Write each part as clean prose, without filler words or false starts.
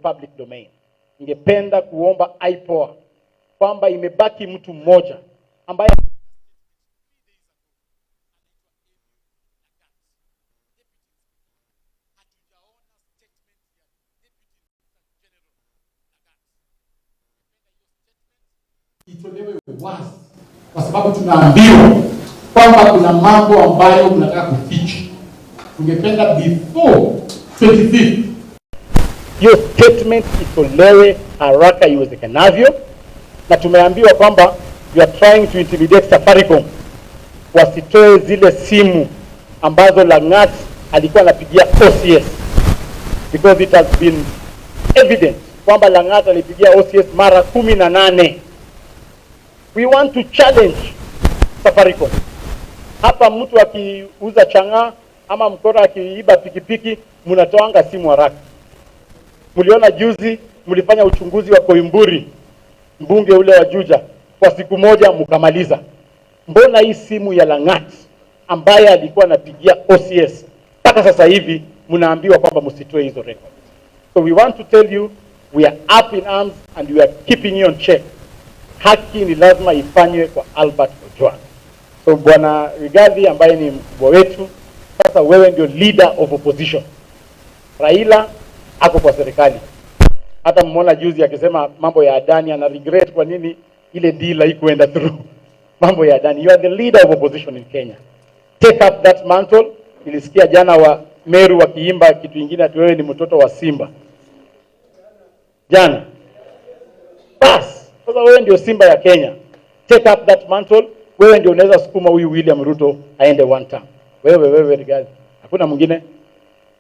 public domain. Ningependa kuomba IPOA kwamba imebaki mtu mmoja ambaye itolewe wazi, kwa sababu tunaambiwa kwamba kuna mambo ambayo mnataka kuficha. Tungependa before 25th hiyo statement itolewe haraka iwezekanavyo, na tumeambiwa kwamba you are trying to intimidate Safaricom wasitoe zile simu ambazo Langat alikuwa anapigia OCS, because it has been evident kwamba Langat alipigia OCS mara 18. We want to challenge Safaricom. Hapa mtu akiuza chang'aa ama mkora akiiba pikipiki, mnatoanga simu haraka. Mliona juzi mlifanya uchunguzi wa Koimburi, mbunge ule wa Juja, kwa siku moja mkamaliza. Mbona hii simu ya Langat ambaye alikuwa anapigia OCS mpaka sasa hivi mnaambiwa kwamba msitoe hizo records? So we want to tell you we are up in arms and we are keeping you on check. Haki ni lazima ifanywe kwa Albert Ojwang. So Bwana Rigathi ambaye ni mkubwa wetu, sasa wewe ndio leader of opposition. Raila ako kwa serikali. Hata mmeona juzi akisema mambo ya Adani, ana regret kwa nini ile deal haikuenda through. Mambo ya Adani. You are the leader of opposition in Kenya. Take up that mantle. Nilisikia jana wa Meru wakiimba kitu kingine ati wewe ni mtoto wa Simba. Jana. Bas, sasa wewe ndio Simba ya Kenya. Take up that mantle. Wewe ndio unaweza sukuma huyu William Ruto aende one term. Wewe Rigathi. Hakuna mwingine.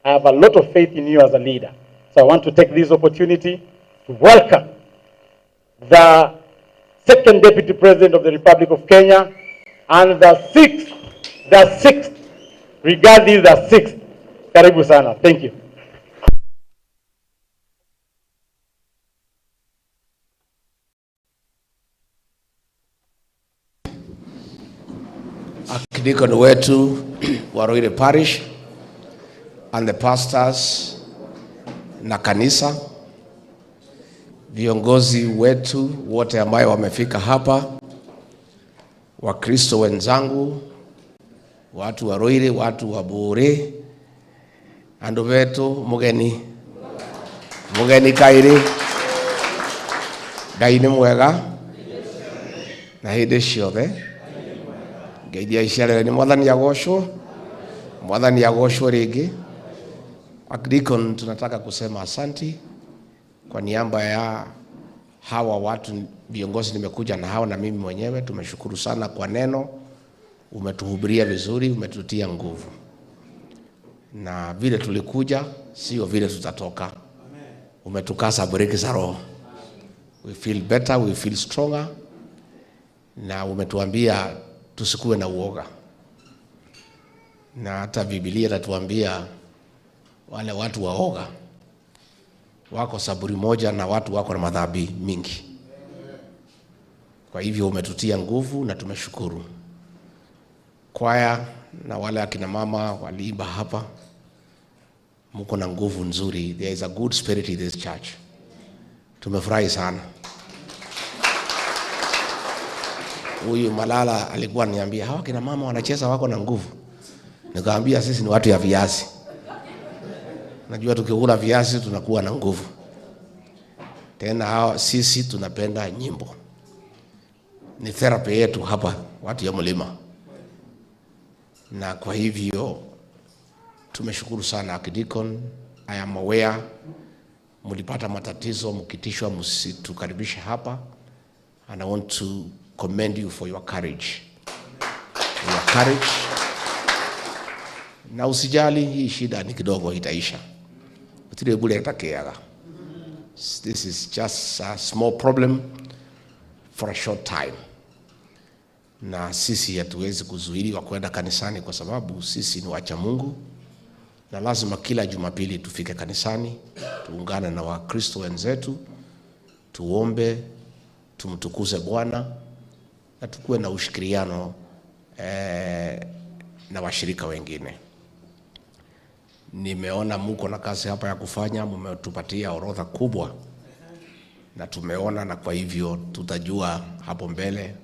I have a lot of faith in you as a leader. So I want to take this opportunity to welcome the second Deputy President of the Republic of Kenya and the sixth, Rigathi the sixth. Karibu sana. Thank you. Archdeacon wetu wa Ruiru Parish and the pastors na kanisa, viongozi wetu wote ambayo wamefika hapa, Wakristo wenzangu, watu wa Ruiru, watu wa Bure, andu betu mugeni mugeni kairi, Ngai ni mwega na hindi ciothe. Ngeithia iciarĩwe ni Mwathani agocwo, Mwathani agocwo rĩngĩ. Archdeacon, tunataka kusema asanti kwa niaba ya hawa watu viongozi nimekuja na hao na mimi mwenyewe. Tumeshukuru sana kwa neno, umetuhubiria vizuri, umetutia nguvu, na vile tulikuja sio vile tutatoka. Umetukasa breki za roho. We feel better, we feel stronger, na umetuambia tusikuwe na uoga, na hata Biblia inatuambia wale watu waoga wako saburi moja na watu wako na madhambi mingi. Kwa hivyo umetutia nguvu na tumeshukuru. Kwaya na wale akina mama waliimba hapa, mko na nguvu nzuri. There is a good spirit in this church. Tumefurahi sana. Huyu Malala alikuwa ananiambia hawa kina mama wanacheza wako na nguvu. Nikamwambia sisi ni watu ya viazi. Najua tukikula viazi tunakuwa na nguvu. Tena hawa sisi tunapenda nyimbo. Ni therapy yetu hapa watu ya mlima. Na kwa hivyo tumeshukuru sana Archdeacon. I am aware mlipata matatizo mkitishwa msitukaribishe hapa, and I want to commend you for your courage. Your courage. Na usijali, hii shida ni kidogo, itaisha. Utile bure itakeaga. This is just a small problem for a short time. Na sisi hatuwezi kuzuiliwa kwenda kanisani kwa sababu sisi ni wacha Mungu, na lazima kila Jumapili tufike kanisani, tuungane na Wakristo wenzetu, tuombe, tumtukuze Bwana na tukuwe na ushirikiano na washirika wengine. Nimeona muko na kazi hapa ya kufanya, mmetupatia orodha kubwa na tumeona, na kwa hivyo tutajua hapo mbele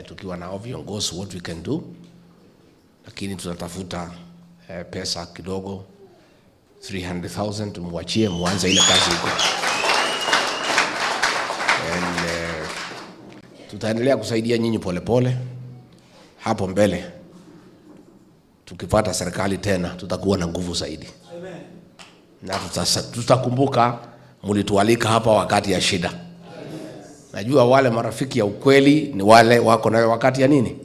tukiwa nao viongozi what we can do, lakini tutatafuta pesa kidogo 300,000 tumwachie muanze ile kazi iko. And tutaendelea kusaidia nyinyi polepole hapo mbele. Tukipata serikali tena tutakuwa na nguvu zaidi. Amen. Na tutakumbuka mlitualika hapa wakati ya shida. Najua wale marafiki ya ukweli ni wale wako nayo wakati ya nini?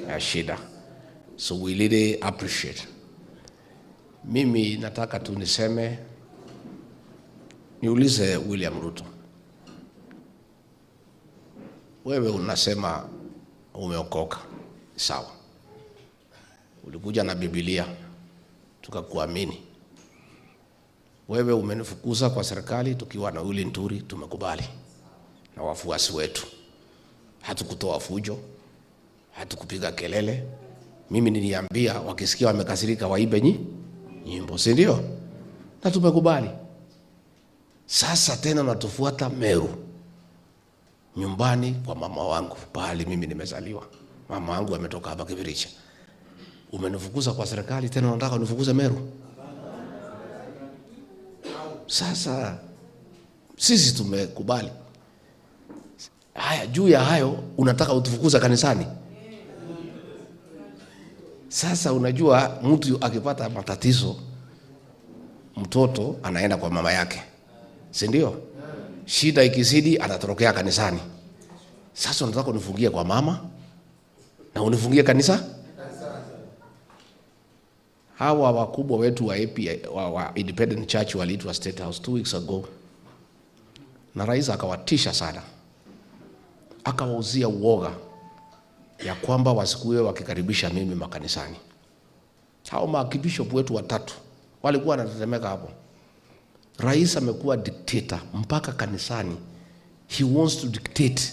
Ya shida. So we really appreciate. Mimi nataka tu niseme, niulize William Ruto. Wewe unasema umeokoka. Sawa. Ulikuja na Biblia, tukakuamini. Wewe umenifukuza kwa serikali tukiwa na Willy Nturi, tumekubali. Na wafuasi wetu. Hatukutoa fujo, hatukupiga kelele. Mimi niliambia wakisikia wamekasirika waibe nyimbo, si ndio? Na tumekubali. Sasa tena natufuata Meru, nyumbani kwa mama wangu, pahali mimi nimezaliwa. Mama wangu ametoka hapa Kibiricha. Umenifukuza kwa serikali tena unataka unifukuze Meru? Sasa sisi tumekubali. Haya, juu ya hayo unataka utufukuza kanisani? Sasa unajua mtu akipata matatizo, mtoto anaenda kwa mama yake, si ndio? Shida ikizidi anatorokea kanisani. Sasa unataka unifungie kwa mama na unifungie kanisa? Hawa wakubwa wetu wa AP, wa Independent Church waliitwa State House 2 weeks ago. Na rais akawatisha sana. Akawauzia uoga ya kwamba wasikuwe wakikaribisha mimi makanisani. Hao maarchbishop wetu watatu walikuwa wanatetemeka hapo. Rais amekuwa dictator mpaka kanisani. He wants to dictate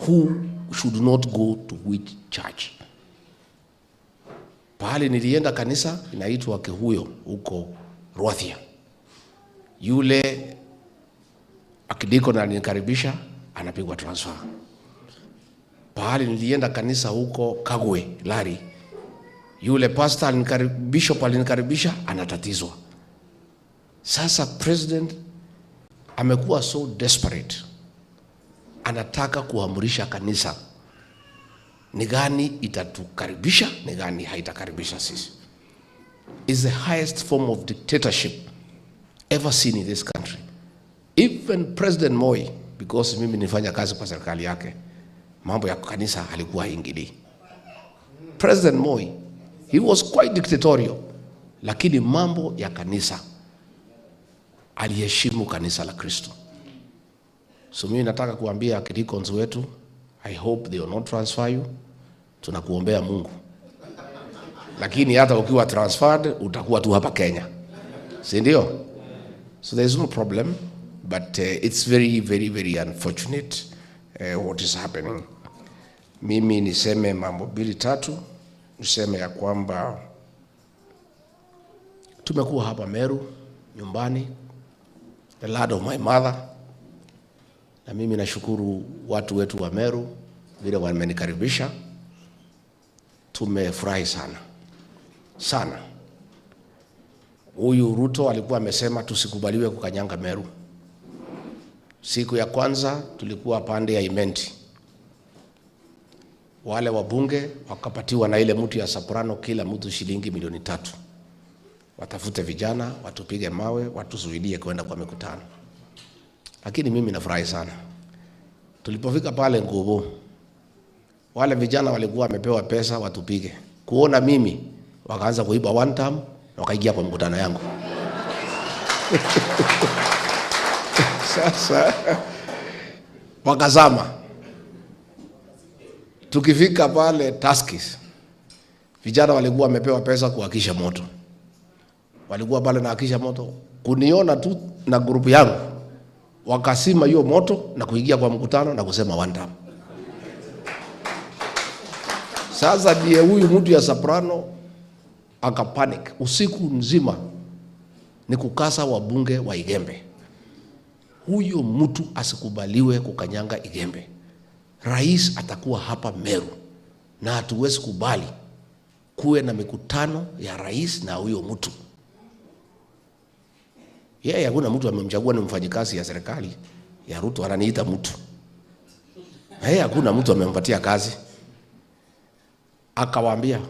who should not go to which church. Pahali nilienda kanisa inaitwa Kihuyo huko Rwathia. Yule akidiko na alinikaribisha anapigwa transfer. Pahali nilienda kanisa huko Kagwe, Lari. Yule pastor bishop alinikaribisha anatatizwa. Sasa president amekuwa so desperate. Anataka kuamrisha kanisa. Ni gani itatukaribisha, ni gani haitakaribisha sisi. Is the highest form of dictatorship ever seen in this country. Even President Moi, because mimi nilifanya kazi kwa serikali yake, mambo ya kanisa alikuwa haingilii. President Moi, he was quite dictatorial, lakini mambo ya kanisa aliheshimu kanisa la Kristo. So mimi nataka kuambia deacons wetu, I hope they will not transfer you. Tunakuombea Mungu. Lakini hata ukiwa transferred utakuwa tu hapa Kenya. Si ndio? So there is no problem, but it's very, very, very unfortunate what is happening. Mimi niseme mambo mbili tatu, niseme ya kwamba tumekuwa hapa Meru nyumbani, the land of my mother. Na mimi nashukuru watu wetu wa Meru vile wamenikaribisha. Tumefurahi sana. Sana. Huyu Ruto alikuwa amesema tusikubaliwe kukanyanga Meru. Siku ya kwanza tulikuwa pande ya Imenti. Wale wabunge wakapatiwa na ile mtu ya Soprano kila mtu shilingi 3,000,000. Watafute vijana, watupige mawe, watuzuilie kwenda kwa mikutano. Lakini mimi nafurahi sana. Tulipofika pale Nguvu, wale vijana walikuwa wamepewa pesa watupige. Kuona mimi wakaanza kuiba one time na wakaingia kwa mkutano yangu. Sasa wakazama. Tukifika pale Tuskys, vijana walikuwa wamepewa pesa kuhakisha moto. Walikuwa pale na hakisha moto, kuniona tu na grupu yangu, wakasima hiyo moto na kuingia kwa mkutano na kusema one time. Sasa ndiye huyu mtu ya Soprano akapanic usiku nzima. ni kukasa wabunge wa Igembe. Huyo mtu asikubaliwe kukanyanga Igembe. Rais atakuwa hapa Meru na hatuwezi kubali kuwe na mikutano ya rais na huyo mtu. Yeye hakuna mtu amemchagua ni mfanyikazi ya serikali ya Ruto, ananiita mtu. Yeye hakuna mtu amempatia kazi. Akawaambia,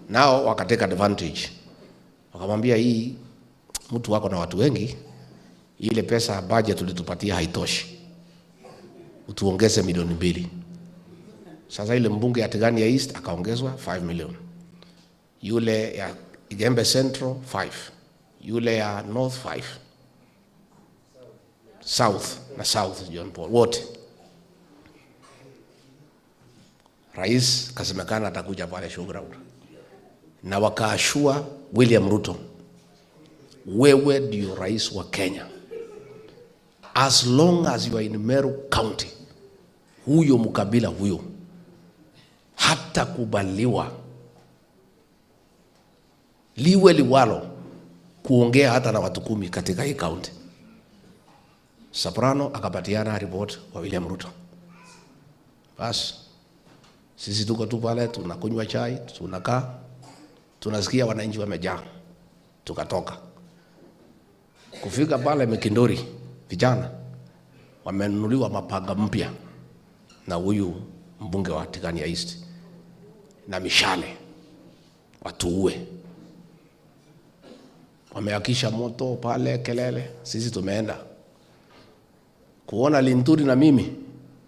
nao wakateka advantage. Wakamwambia hii mtu wako na watu wengi, ile pesa budget tulitupatia haitoshi, utuongeze milioni 2. Sasa ile mbunge ya Tigania East akaongezwa 5 million. Yule ya Igembe Central 5. Yule ya North 5. South na South John Paul wote. Rais kasemekana atakuja pale showground. Na wakaashua William Ruto, wewe ndio rais wa Kenya. As long as you are in Meru County, huyo mkabila huyo hata kubaliwa liwe liwalo kuongea hata na watu 10 katika hii county. Soprano akapatiana report kwa William Ruto. Bas, sisi tuko tu pale tunakunywa chai, tunakaa, tunasikia wananchi wamejaa. Tukatoka. Kufika pale Mikindori, vijana wamenunuliwa mapanga mpya na huyu mbunge wa Tigania East na mishale, watuue. Wameakisha moto pale, kelele. Sisi tumeenda kuona Linturi na mimi,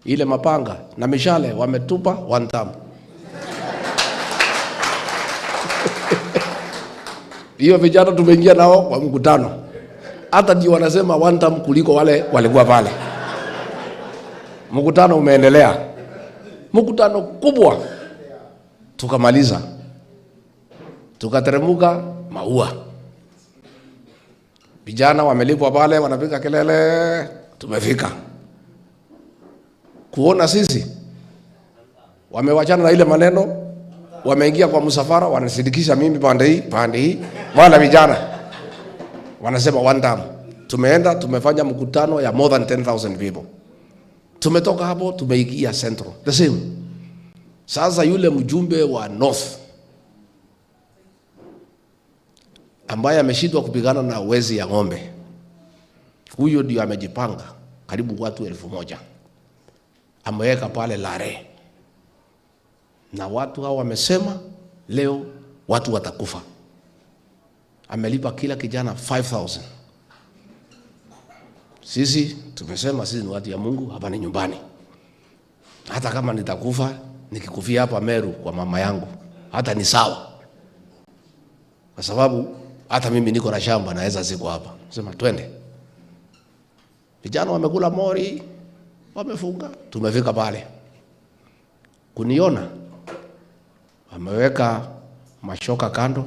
ile mapanga na mishale wametupa one time. Hiyo vijana tumeingia nao kwa mkutano. Hata ndio wanasema one time kuliko wale walikuwa pale. Mkutano umeendelea. Mkutano kubwa. Tukamaliza. Tukateremuka Maua. Vijana wamelipwa pale wanapiga kelele, tumefika. Kuona sisi wamewachana na ile maneno, wameingia kwa msafara, wanasidikisha mimi pande hii, pande hii. Wala vijana wanasema one time. Tumeenda tumefanya mkutano ya more than 10,000 people. Tumetoka hapo tumeingia Central. The same. Sasa yule mjumbe wa North ambaye ameshindwa kupigana na wezi ya ng'ombe, huyo ndio amejipanga karibu watu 1,000. Ameweka pale lare. Na watu hao wamesema leo watu watakufa. Amelipa kila kijana 5,000. Sisi tumesema sisi ni watu ya Mungu, hapa ni nyumbani. Hata kama nitakufa, nikikufia hapa Meru kwa mama yangu, hata ni sawa. Kwa sababu hata mimi niko na shamba naweza ziko hapa. Sema twende. Vijana wamekula mori, wamefunga, tumefika pale. Kuniona wameweka mashoka kando,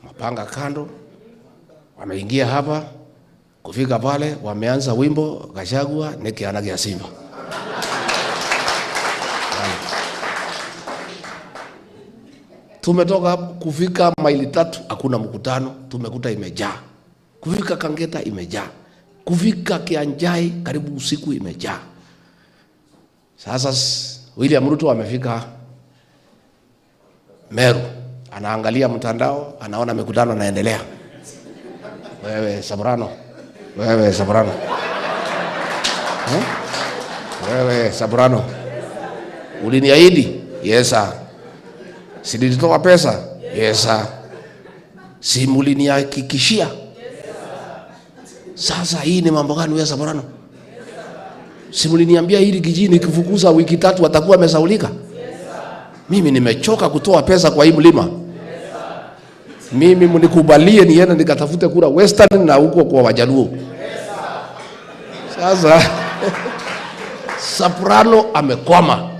mapanga kando, wameingia hapa. Kufika pale wameanza wimbo Gachagua nikiana kia Simba. Tumetoka kufika maili 3 hakuna mkutano, tumekuta imejaa. Kufika Kangeta imejaa. Kufika Kianjai karibu usiku imejaa. Sasa William Ruto amefika Meru, anaangalia mtandao, anaona mikutano inaendelea. Wewe Soprano, wewe Soprano. Wewe Soprano. Uliniahidi? Yes sir. Si nilitoa pesa? Yes sir. Si mulinihakikishia? Sasa hii ni mambo gani wewe Soprano? Si muliniambia hili kijiji nikifukuza wiki 3 watakuwa wamesaulika? Mimi nimechoka kutoa pesa kwa hii mlima. Mimi mnikubalie niende nikatafute kura Western na huko kwa Wajaluo. Sasa Soprano amekwama.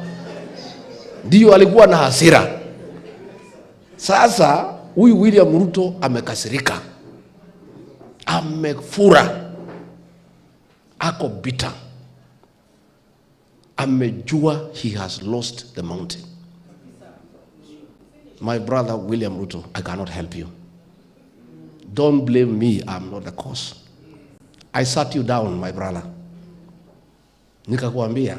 Ndio alikuwa na hasira. Sasa huyu William Ruto amekasirika. Amefura. Ako bitter. Amejua he has lost the mountain. My brother William Ruto, I cannot help you. Don't blame me, I'm not the cause. I sat you down, my brother. Nikakwambia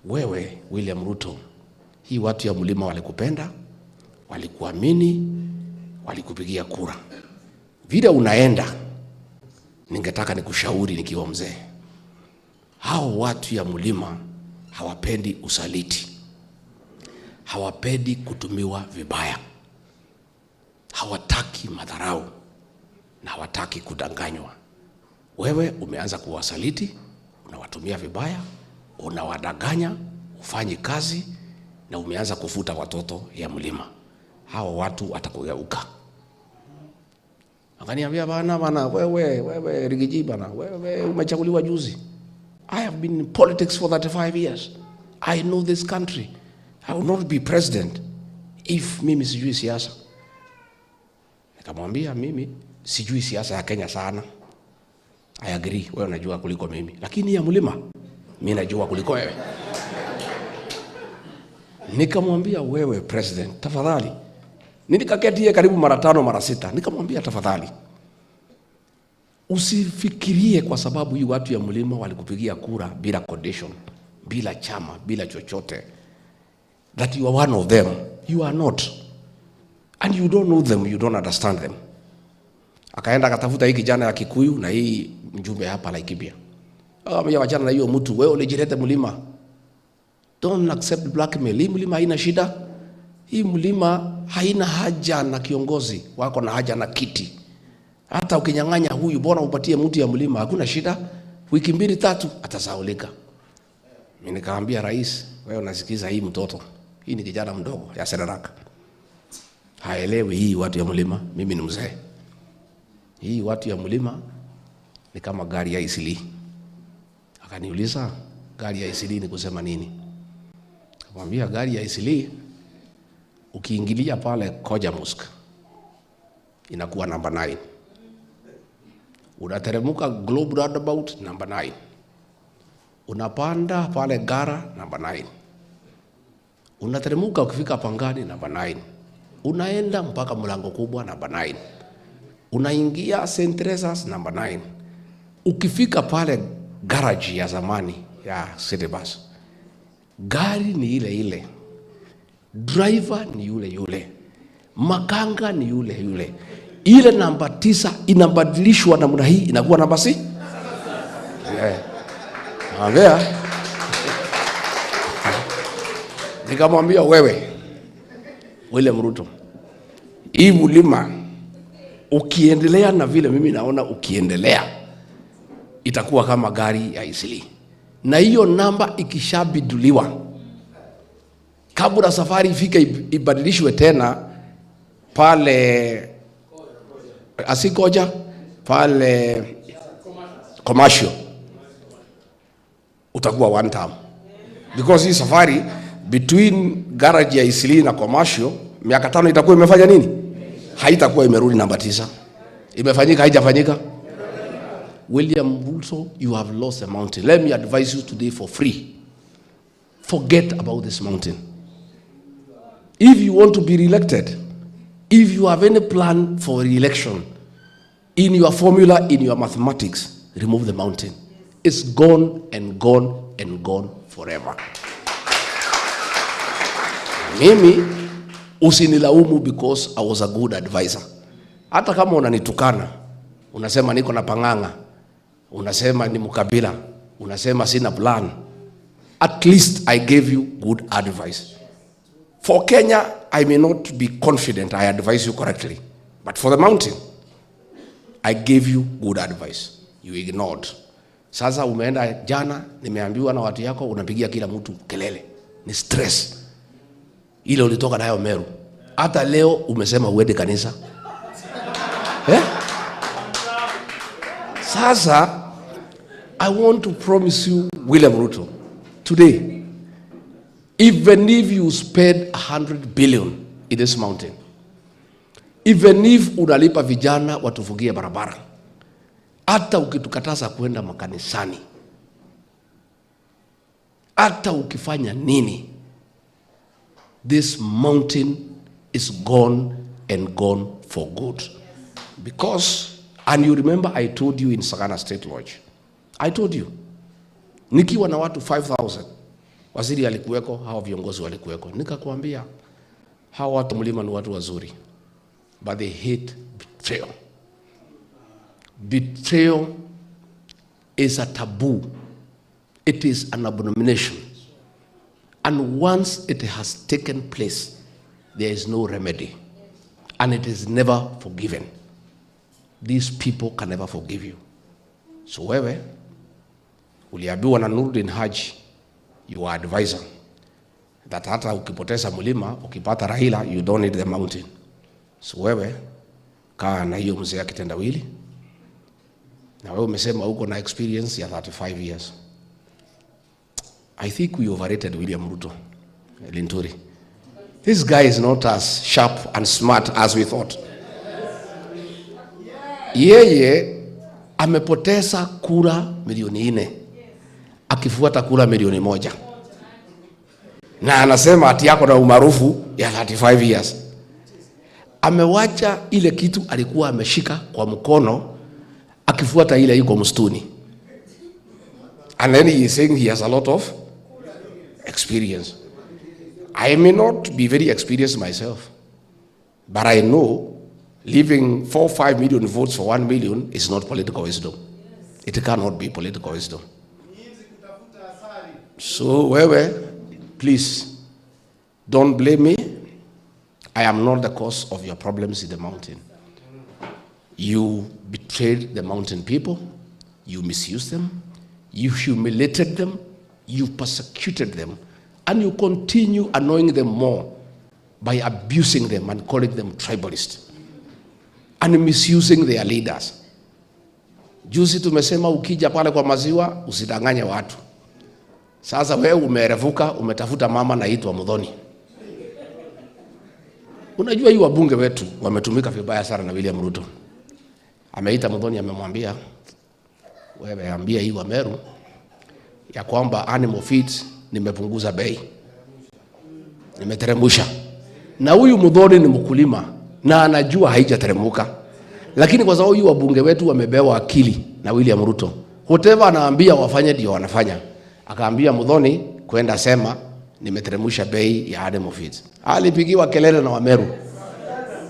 wewe William Ruto, hii watu ya mlima walikupenda, walikuamini, walikupigia kura. Vile unaenda, ningetaka nikushauri nikiwa mzee, hao watu ya mlima hawapendi usaliti, hawapendi kutumiwa vibaya, hawataki madharau na hawataki kudanganywa. Wewe umeanza kuwasaliti, unawatumia vibaya, unawadanganya, hufanyi kazi na umeanza kufuta watoto ya mlima. Hawa watu watakugeuka. Akaniambia, bana bana, wewe wewe Riggy G bana, wewe umechaguliwa juzi. I have been in politics for 35 years. I know this country. I will not be president if mimi sijui siasa. Nikamwambia mimi sijui siasa ya Kenya sana. I agree, wewe unajua kuliko mimi. Lakini ya mlima mimi najua kuliko wewe. Nikamwambia wewe president, tafadhali. Nilikaketi karibu mara 5 mara 6. Nikamwambia tafadhali, usifikirie kwa sababu hii watu ya mlima walikupigia kura bila condition, bila chama, bila chochote, that you are one of them. You are not. And you don't know them, you don't understand them. Akaenda akatafuta hii kijana ya Kikuyu na hii mjumbe hapa Laikipia. Akamwambia wachana na hiyo mtu, wewe ulijilete mlima. Don't accept blackmail. Hii mlima haina shida. Hii mlima haina haja na kiongozi wako, na haja na kiti. Hata ukinyang'anya huyu, bora upatie mtu ya mlima, hakuna shida. Wiki 2 3 atasahaulika. Mimi nikamwambia rais, wewe unasikiza hii mtoto. Hii ni kijana mdogo ya Sereraka. Haelewi hii watu ya mlima, mimi ni mzee. Hii watu ya mlima ni kama gari ya Eastleigh. Akaniuliza gari ya Eastleigh ni kusema nini? Akamwambia gari ya Eastleigh ukiingilia pale Koja Mosque inakuwa number 9. Unateremka Globe Roundabout number 9. Unapanda pale Gara number 9. Unateremka ukifika Pangani number 9. Unaenda mpaka mlango kubwa number 9. Unaingia St. Teresa's number 9. Ukifika pale garage ya zamani ya City Bus, gari ni ile ile, driver ni yule yule, makanga ni yule yule. Ile namba 9 inabadilishwa namna hii, inakuwa namba si? Yeah. Ambea. Nikamwambia wewe William Ruto, hii mlima ukiendelea na vile mimi naona ukiendelea, itakuwa kama gari ya Eastleigh. Na hiyo namba ikishabiduliwa, kabla safari ifike ibadilishwe tena pale Asikoja, pale commercial, utakuwa one term. Because hii safari between garage ya Eastleigh na commercial, miaka 5 itakuwa imefanya nini? Haitakuwa imerudi namba 9. Imefanyika, haijafanyika? William Ruto, you have lost a mountain. Let me advise you today for free. Forget about this mountain. If you want to be re-elected, if you have any plan for re-election, in your formula, in your mathematics, remove the mountain. It's gone and gone and gone forever. Mimi usinilaumu because I was a good advisor. Hata kama unanitukana, unasema niko na pang'ang'a, unasema ni mkabila, unasema sina plan, at least I gave you good advice. For Kenya, I may not be confident I advise you correctly. But for the mountain, I gave you good advice. You ignored. Sasa umeenda jana, nimeambiwa na watu yako, unapigia kila mtu kelele. Ni stress. Ile ulitoka nayo Meru. Hata leo umesema uende kanisa. Eh? Sasa, I want to promise you, William Ruto, today, even if you spend 100 billion in this mountain, even if unalipa vijana watufungie barabara, hata ukitukataza kwenda makanisani, hata ukifanya nini, this mountain is gone and gone for good. Because, and you remember I told you in Sagana State Lodge, I told you, nikiwa na watu 5,000, waziri alikuweko, hawa viongozi walikuweko, nikakwambia hawa watu mlima ni watu wazuri, but they hate betrayal. Betrayal is a taboo. It is an abomination. And once it has taken place, there is no remedy. And it is never forgiven. These people can never forgive you. So wewe, uliambiwa na Nurdin Haji, your advisor, that hata ukipoteza mlima, ukipata Raila, you don't need the mountain. So wewe, kaa na hiyo mzee ya kitendawili. Na wewe umesema uko na experience ya 35 years. I think we overrated William Ruto, Linturi. This guy is not as sharp and smart as we thought. Yeye amepoteza kura milioni 4 akifuata kura milioni 1, na anasema ati yako na umaarufu ya 35 years. Amewacha ile kitu alikuwa ameshika kwa mkono akifuata ile iko msituni. And then he is saying he has a lot of experience. I may not be very experienced myself, but I know leaving 4 5 million votes for 1 million is not political wisdom. It cannot be political wisdom. So wewe, please, don't blame me. I am not the cause of your problems in the mountain. You betrayed the mountain people. You misused them. You humiliated them. You persecuted them. And you continue annoying them more by abusing them and calling them tribalist and misusing their leaders. Juzi tumesema ukija pale kwa maziwa usidanganye watu. Sasa wewe umerevuka, umetafuta mama naitwa Muthoni. Unajua hii wabunge wetu wametumika vibaya sana na William Ruto. Ameita Muthoni, amemwambia, wewe ambia hii wa Meru ya kwamba animal feeds nimepunguza bei, nimeteremsha. Na huyu Muthoni ni mkulima na anajua haijateremuka, lakini kwa sababu huyu wabunge wetu wamebewa akili na William Ruto, whatever anaambia wafanye ndio wanafanya. Akaambia Muthoni kwenda sema nimeteremsha bei ya animal feeds. Alipigiwa kelele na Wameru.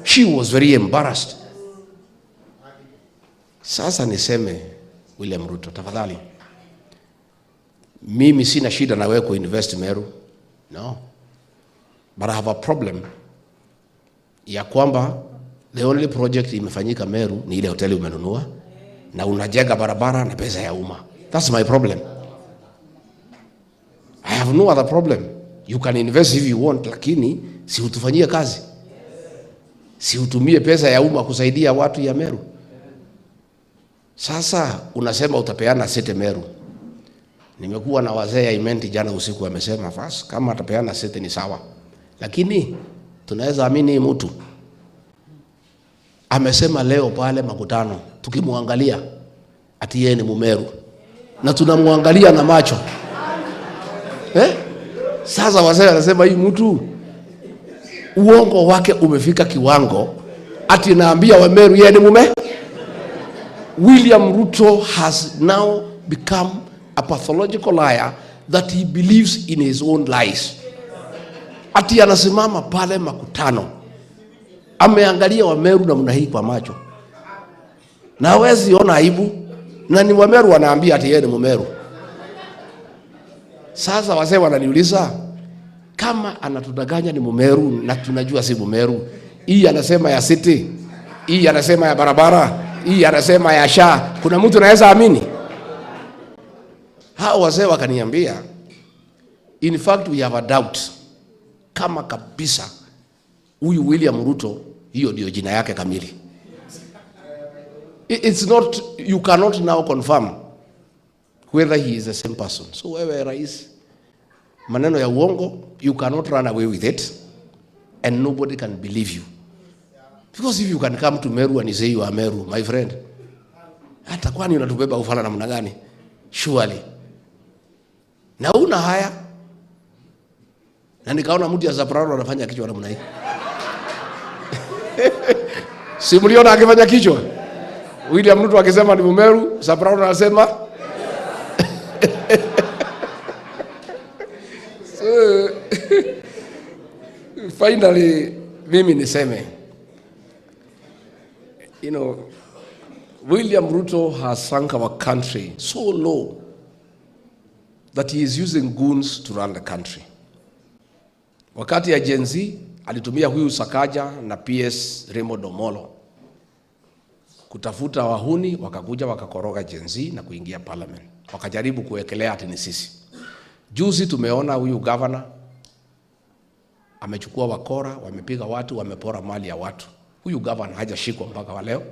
She was very embarrassed. Sasa niseme William Ruto, tafadhali, mimi sina shida na wewe kuinvest Meru. No. But I have a problem ya kwamba the only project imefanyika Meru ni ile hoteli umenunua na unajenga barabara na pesa ya umma. That's my problem. I have no other problem. You can invest if you want, lakini si utufanyie kazi. Si utumie pesa ya umma kusaidia watu ya Meru. Sasa unasema utapeana city Meru. Nimekuwa na wazee ya Imenti jana usiku wamesema fas kama atapeana city ni sawa. Lakini tunaweza amini mtu. Amesema leo pale makutano tukimwangalia ati yeye ni Mumeru. Na tunamwangalia na macho. Eh? Sasa wazee wanasema hii mtu uongo wake umefika kiwango ati naambia Wameru yeye ni mume. William Ruto has now become a pathological liar that he believes in his own lies. Ati anasimama pale makutano ameangalia Wameru namna hii kwa macho, na hawezi ona aibu, na ni Wameru wanaambia ati yeye ni Mumeru. Sasa wazee wananiuliza kama anatudanganya ni Mumeru na tunajua si Mumeru, hii anasema ya city, hii anasema ya barabara, hii anasema ya SHA, kuna mtu anaweza amini? Hao wazee wakaniambia, in fact we have a doubt kama kabisa huyu William Ruto hiyo ndio jina yake kamili. It's not, you cannot now confirm whether he is the same person. So wewe rais, maneno ya uongo, you cannot run away with it and nobody can believe you. Because if you can come to Meru and you say you are Meru, my friend, hata kwani unatubeba ufala namna gani? Surely. Na una haya. Na nikaona mtu ya Soprano anafanya kichwa namna hii. Si mliona akifanya kichwa? William Ruto akisema ni Mumeru, Soprano anasema so, finally mimi niseme, you know, William Ruto has sunk our country so low that he is using goons to run the country. Wakati ya Gen Z alitumia huyu Sakaja na PS Raymond Omolo kutafuta wahuni, wakakuja wakakoroga Gen Z na kuingia parliament, wakajaribu kuwekelea ati ni sisi. Juzi tumeona huyu governor amechukua wakora, wamepiga watu, wamepora mali ya watu. Huyu governor hajashikwa mpaka wa leo,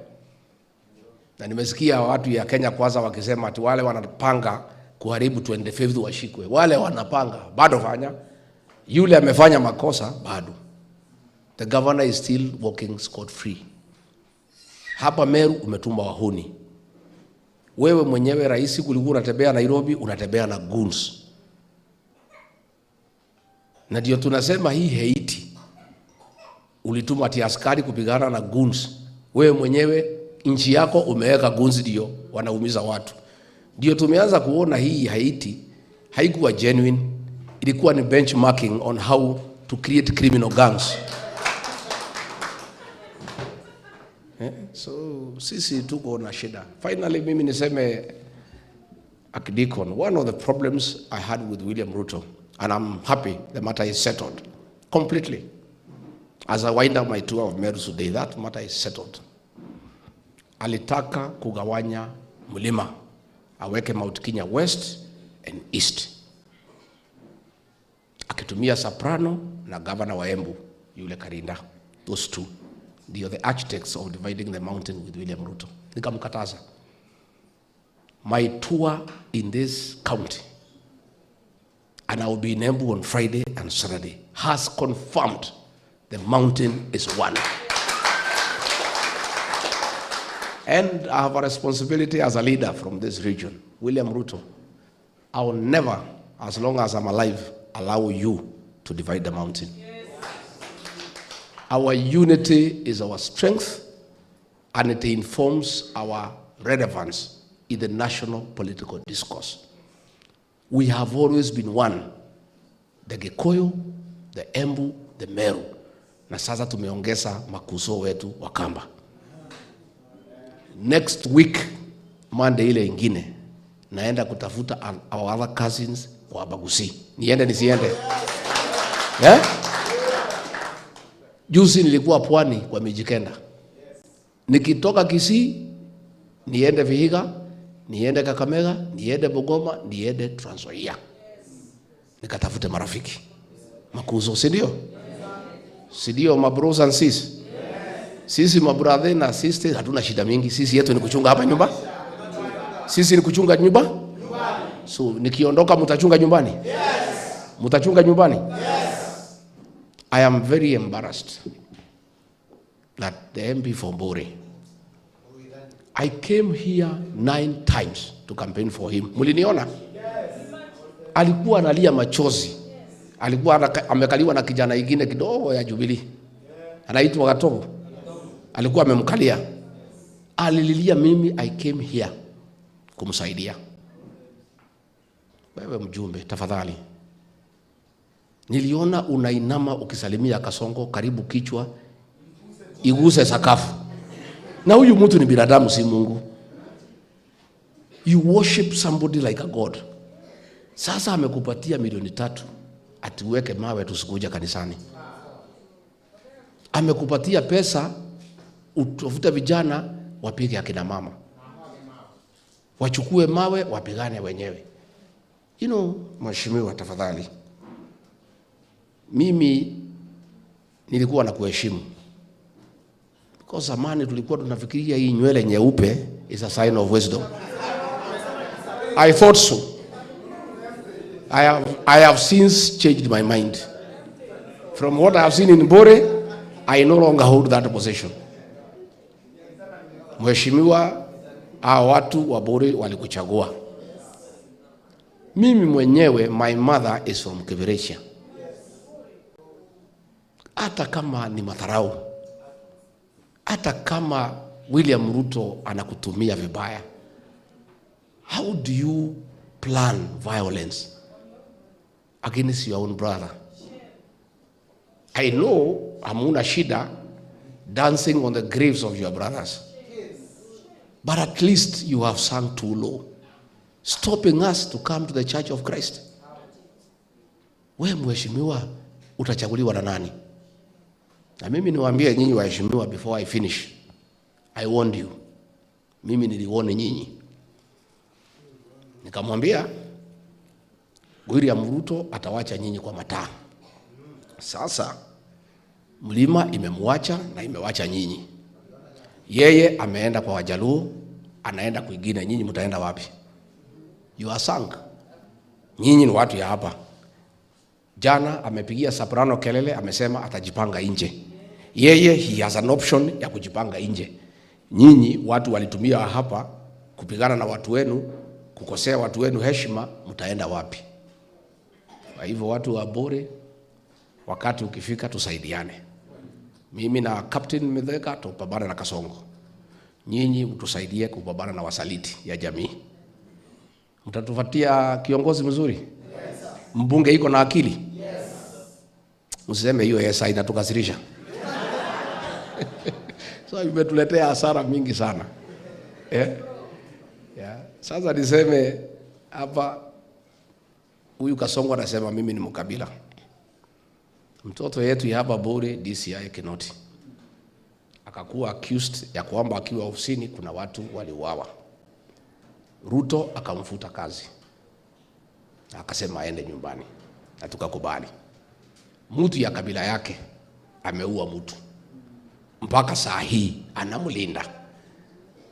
na nimesikia watu ya Kenya Kwanza wakisema ati wale wanapanga kuharibu 25th washikwe. Wale wanapanga bado fanya, yule amefanya makosa bado. The governor is still walking scot free. Hapa Meru umetuma wahuni. Wewe mwenyewe rais, kulikuwa unatembea Nairobi, unatembea na goons. Na ndio tunasema hii Haiti ulituma ati askari kupigana na goons. Wewe mwenyewe nchi yako umeweka goons, ndio wanaumiza watu. Ndio tumeanza kuona hii Haiti haikuwa genuine, ilikuwa ni benchmarking on how to create criminal gangs. So sisi tuko na shida. Finally mimi niseme Archdeacon, one of the problems I had with William Ruto, and I'm happy the matter is settled completely. As I wind up my tour of Meru today, that matter is settled. Alitaka kugawanya mlima, aweke Mount Kenya West and East, akitumia Soprano na governor wa Embu yule Karinda. Those two ndio the architects of dividing the mountain with William Ruto. Nikamkataza. My tour in this county, and I will be in Embu on Friday and Saturday, has confirmed the mountain is one. And I have a responsibility as a leader from this region, William Ruto. I will never, as long as I'm alive, allow you to divide the mountain. Yes. Our unity is our strength, and it informs our relevance in the national political discourse. We have always been one, the Gikuyu, the Embu, the Meru. Na sasa tumeongeza makuzo wetu Wakamba. Next week, Monday ile ingine, naenda kutafuta our other cousins kwa Abagusi. Niende nisiende? Yeah? Juzi nilikuwa pwani kwa Mijikenda. Nikitoka Kisii, niende Vihiga, niende Kakamega, niende Bungoma, niende Trans Nzoia. Nikatafute marafiki. Makuzo, si ndio? Si ndio mabros and sis? Sisi mabrother na sister hatuna shida mingi. Sisi yetu ni kuchunga hapa nyumba. Sisi ni kuchunga nyumba. So nikiondoka mtachunga nyumbani? Yes. Mtachunga nyumbani? Yes. I am very embarrassed that the MP for Mbore, I came here 9 times to campaign for him. Muliniona? Yes. Alikuwa analia machozi. Alikuwa amekaliwa na kijana ingine kidogo ya Jubilee. Anaitwa Gatogo. Alikuwa amemkalia. Alililia mimi, I came here kumsaidia. Wewe mjumbe, tafadhali. Niliona unainama ukisalimia Kasongo karibu kichwa iguse sakafu. Na huyu mtu ni binadamu, si Mungu. You worship somebody like a god. Sasa amekupatia milioni 3 atiweke mawe tusikuja kanisani. Amekupatia pesa utafute vijana wapige akina mama, wachukue mawe wapigane wenyewe. You know, mheshimiwa, tafadhali, mimi nilikuwa na kuheshimu. Kwa zamani tulikuwa tunafikiria hii nywele nyeupe is a sign of wisdom. I thought so. I have since changed my mind. From what I have seen in Mbore, I no longer hold that position. Mheshimiwa, hao watu wa Bore walikuchagua. Mimi mwenyewe, my mother is from Kibirecha. Hata kama ni madharau, Hata kama William Ruto anakutumia vibaya, how do you plan violence against your own brother? I know hamuna shida dancing on the graves of your brothers, but at least you have sunk too low, stopping us to come to the Church of Christ. We mheshimiwa, utachaguliwa na nani? Na mimi niwaambie nyinyi waheshimiwa, before I finish, I warned you. Mimi niliwarn nyinyi. Nikamwambia William Ruto atawacha nyinyi kwa mataa. Sasa mlima imemwacha na imewacha nyinyi. Yeye ameenda kwa Wajaluo, anaenda kwingine, nyinyi mtaenda wapi? You are sunk. Nyinyi ni watu ya hapa. Jana amepigia Soprano kelele, amesema atajipanga nje. Yeye he has an option ya kujipanga nje. Nyinyi watu walitumia hapa kupigana na watu wenu, kukosea watu wenu heshima, mtaenda wapi? Kwa hivyo watu wa Bore, wakati ukifika tusaidiane. Mimi na Captain Mithika tupambane na Kasongo. Nyinyi mtusaidie kupambana na wasaliti ya jamii. Mtatupatia kiongozi mzuri? Yes. Mbunge iko na akili? Yes. Msiseme hiyo yes inatukasirisha. So imetuletea hasara mingi sana. Yeah. Yeah. Sasa niseme hapa, huyu Kasongo anasema mimi ni mkabila. Mtoto yetu ya hapa Bore, DCI Kinoti, akakuwa accused ya kwamba akiwa ofisini kuna watu waliuawa. Ruto akamfuta kazi. Akasema aende nyumbani. Na tukakubali. Mtu ya kabila yake ameua mtu. Mpaka saa hii anamlinda.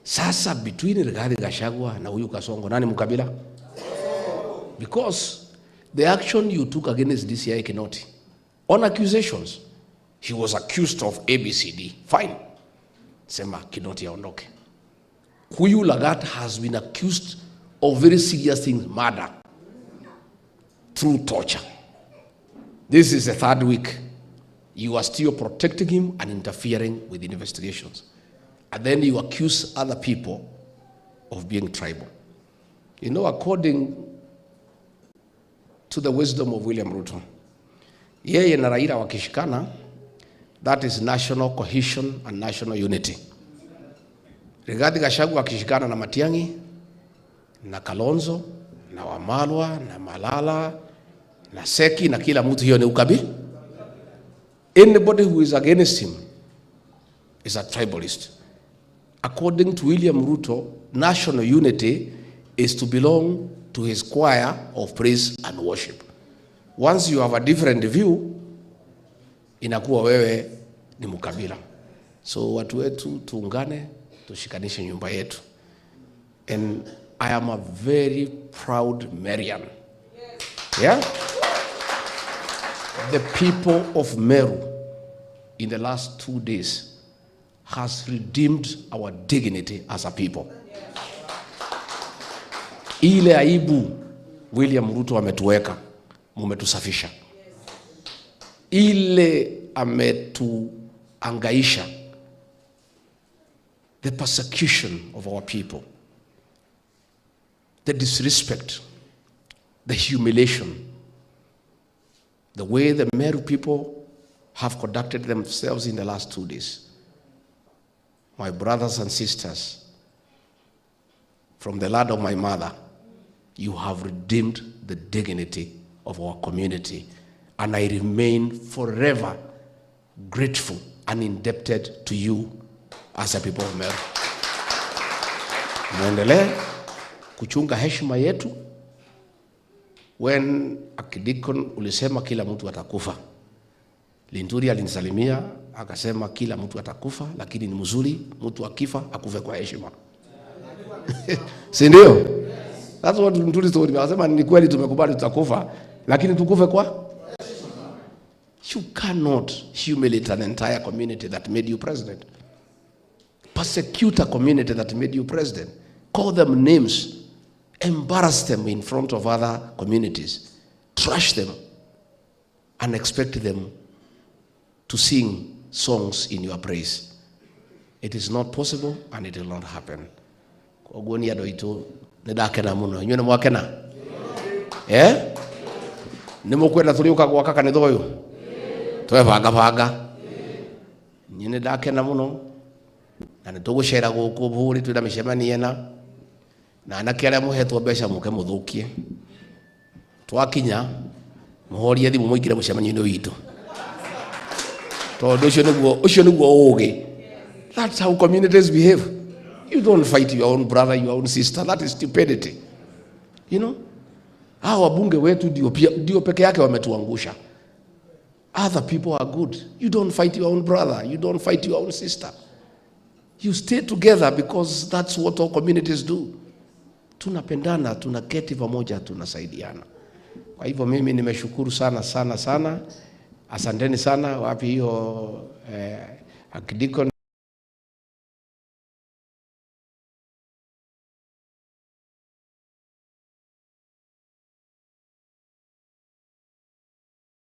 Sasa between Rigathi Gachagua na huyu Kasongo, nani mkabila? Because the action you took against DCI Kinoti on accusations, he was accused of ABCD. Fine. Sema Kinoti aondoke. Huyu Lagat has been accused of very serious things, murder, through torture. This is the third week. You are still protecting him and interfering with investigations. And then you accuse other people of being tribal. You know, according to the wisdom of William Ruto, yeye na Raila wakishikana, that is national cohesion and national unity. Rigathi Gachagua akishikana na Matiang'i, na Kalonzo, na Wamalwa, na Malala, na Seki, na kila mtu, hiyo ni ukabi. Anybody who is against him is a tribalist. According to William Ruto, national unity is to belong to his choir of praise and worship. Once you have a different view, inakuwa wewe ni mkabila. So watu wetu tuungane, tushikanishe nyumba yetu. And I am a very proud Merian. Yeah? The people of Meru in the last 2 days has redeemed our dignity as a people. Ile aibu William Ruto ametuweka, mumetusafisha. Ile ametuangaisha, the persecution of our people, the disrespect, the humiliation, the way the Meru people have conducted themselves in the last 2 days. My brothers and sisters, from the land of my mother, you have redeemed the dignity of our community, and I remain forever grateful and indebted to you as a people of Meru. Muendelee kuchunga heshima yetu. When Akidikon ulisema kila mtu atakufa, Linturi alinisalimia akasema kila mtu atakufa, lakini ni mzuri mtu akifa akufe kwa heshima. Si ndio? That's what Linturi told me. Akasema ni kweli tumekubali tutakufa, lakini tukufe kwa You cannot humiliate an entire community that made you president. Persecute a community that made you president. Call them names. Embarrass them in front of other communities. Trash them and expect them to sing songs in your praise. It is not possible and it will not happen. Koguo ni andũ aitũ nĩ ndakena mũno. Inyuĩ nĩ mwakena? Eh? Nĩ mũkwenda tũrĩũka gwaka kanitha ũyũ? Twebanga banga. Niĩ nĩ ndakena mũno na nĩ tũgũcera gũkũ bũrĩ twĩna mĩcemanio ĩna na anake arĩa mũhetwo mbeca mũke mũthũkie. Twakinya mũhorie thimũ mũingĩre mũcemanio-inĩ witũ, tondũ ũcio nĩguo ũgĩ. That's how communities behave. You don't fight your own brother, your own sister. That is stupidity. Hawa wabunge wetu ndio peke yake wametuangusha. Other people are good. You don't fight your own brother, you don't fight your own sister. You stay together because that's what all communities do. Tunapendana, tunaketi pamoja, tunasaidiana. Kwa hivyo mimi nimeshukuru sana sana sana, asanteni sana. Wapi hiyo Archdeacon?